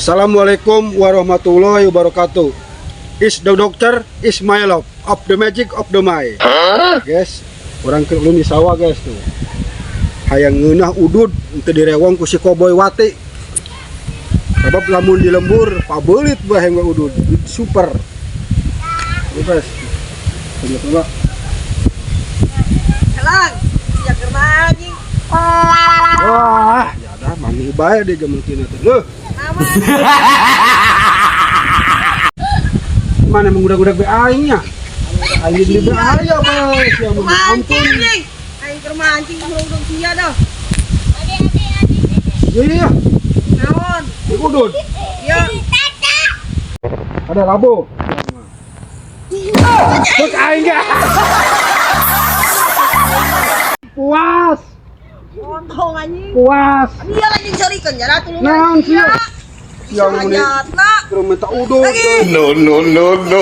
Assalamualaikum warahmatullahi wabarakatuh. Is the doctor is my love of the magic of the my. Guys, urang keur ulin di sawah, guys, tuh. Hayang ngeunah udud teu direwong ku si Koboy Wati. Sebab lamun di lembur pabeulit bae we udud super. Tuh, guys. Coba-coba. Helang, sia keur anjing. Wah, ya dah manggih bae di gemengkina teh. Leuh, Nama mana mengudak-udak be aingnya? Aing di be aya bae sia mah. Mancing Ampun. Anjing. Aing keur mancing urang sia dah. Iya iya, Naon? di udud. Ya. Ada labo. Terus aing ge. Puas, Ontong anjing. Puas. Dia lagi sorikeun jara tulungan. Naon sia? Sia mun Hajatna. Terus minta udud. Lagi. No, no, no, no.